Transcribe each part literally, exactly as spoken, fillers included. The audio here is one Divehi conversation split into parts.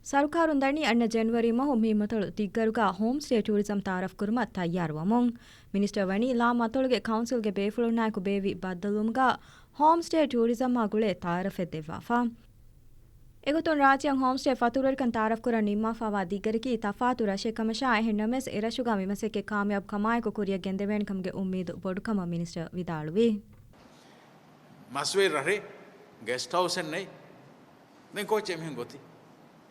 ސަރުކާރުން ދަނީ އަންނަ ޖެނުއަރީ މަހު މި މަތޮޅު ދިއްގަރުގަ ހޯމް ސްޓޭ ޓޫރިޒަމް ތައާރަފް ކުރުމަށް ތައްޔާރުވަމުން. މިނިސްޓަރ ވަނީ ލާ މަތޮޅުގެ ކައުންސިލްގެ ބޭފުޅުންނާއެކު ބޭއްވި ބައްދަލުވުމުގަ ހޯމް ސްޓޭ ޓޫރިޒަމާ ގުޅޭ ތައާރަފެއް ދެއްވާފަ. އެގޮތުން ރާއްޖެއަށް ހޯމް ސްޓޭ ފަތުރުވެރިކަން ތައާރަފް ކުރަން ނިންމާފައިވާ ދިއްގަރަކީ ތަފާތު ރަށެއް ކަމަށާ، އެހެން ނަމަވެސް އެ ރަށުގަ މި މަސައްކަތް ކާމިޔާބު ކަމާއެކު ކުރިއަށް ގެންދެވޭނެ ކަމުގެ އުއްމީދު ބޮޑު ކަމަށް މިނިސްޓަރ ވިދާޅުވި. މަސްވެރި ރަށެއް ގެސްޓް ހައުސްއެއް ނެތް. ދެން ކޯއްޗެއް އެމީހުން ގޮތީ؟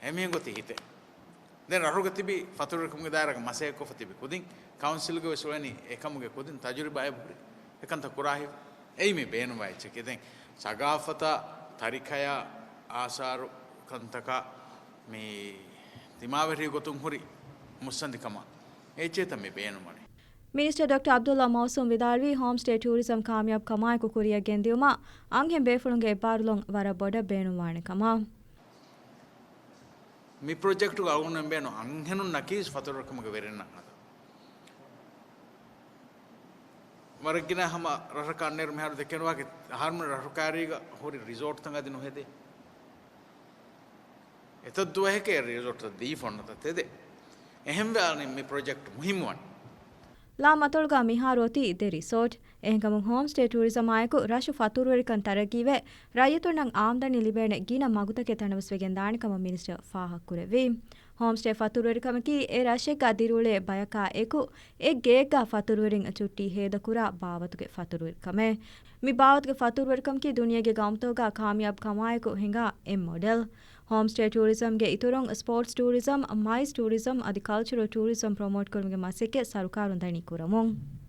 އެމީހުން ގޮތީ ހިތެއް. ދެން ރަށުގަ ތިބި ފަތުރުވެރިކަމުގެ ދާއިރާގަ މަސައްކަތްކޮށްފަ ތިބި ކުދިން، ކައުންސިލްގަ ވެސް އުޅެނީ އެކަމުގެ ކުދިން ތަޖުރިބާ އެބަހުރި އެކަންތައް ކުރާހިތް. އެއީ މި ބޭނުންވާ އެއްޗަކީ. ދެން ސަގާފަތާ، ތަރިކަޔާ، އާސާރު ކަންތަކާ މި ތިމާވެރި ގޮތުން ހުރި މުއްސަނދިކަމާ އެއްޗެއްތަ މި ބޭނުންވަނީ. މިނިސްޓަރ ޑޮކްޓަރ ޢަބްދުﷲ މައުސޫމް ވިދާޅުވީ، ހޯމް ސްޓޭ ޓޫރިޒަމް ކާމިޔާބު ކަމާއެކު ކުރިއަށް ގެންދިއުމަށް އަންހެން ބޭފުޅުންގެ އެއްބާރުލުން ވަރަށް ބޮޑަށް ބޭނުންވާނެ ކަމަށް. މި ޕްރޮޖެކްޓުގަ އަޅުގަނޑުމެން ބޭނުން އަންހެނުންނަކީ ފަތުރުވެރިކަމުގެ ވެރިންނަށް ހަދަން. ވަރަށް ގިނަ ހަމަ ރަށަކަށް އަންނައިރު މިހާރު ދެކެންވާކި އަހަރުމެން ރަށު ކާރީގަ ހުރި ރިސޯޓްތައް އަދި ނުހެދޭ. އެތައް ދުވަހެކޭ ރިސޯޓްތައް ދީފަ އޮންނަތަ ތެދެއް. އެހެންވެ އަނެއް މި ޕްރޮޖެކްޓް މުހިއްމުވަނީ. ލާ މަތޮޅުގަ މިހާރު އޮތީ ދެ ރިސޯޓް. އެހެންކަމުން ހޯމް ސްޓޭ ޓޫރިޒަމާއެކު ރަށު ފަތުރުވެރިކަން ތަރައްގީވެ، ރައްޔިތުންނަށް އާމްދަނީ ލިބޭނެ ގިނަ މަގުތަކެއް ތަނަވަސްވެގެން ދާނެ ކަމަށް މިނިސްޓަރ ފާހަގަކުރެއްވި. ހޯމް ސްޓޭ ފަތުރުވެރިކަމަކީ އެ ރަށެއްގަ ދިރިއުޅޭ ބަޔަކާ އެކު، އެ ގެއެއްގަ ފަތުރުވެރިން ޗުއްޓީ ހޭދަކުރާ ބާވަތުގެ ފަތުރުވެރިކަމެއް. މި ބާވަތުގެ ފަތުރުވެރިކަމަކީ ދުނިޔޭގެ ގައުމުތަކުގަ ކާމިޔާބު ކަމާއެކު ހިނގާ އެއް މޮޑެލް. ހޯމް ސްޓޭ ޓޫރިޒަމްގެ އިތުރުން ސްޕޯޓްސް ޓޫރިޒަމް، މައިސް ޓޫރިޒަމް އަދި ކަލްޗަރަލް ޓޫރިޒަމް ޕްރޮމޯޓް ކުރުމުގެ މަސައްކަތް ސަރުކާރުން ދަނީ ކުރަމުން.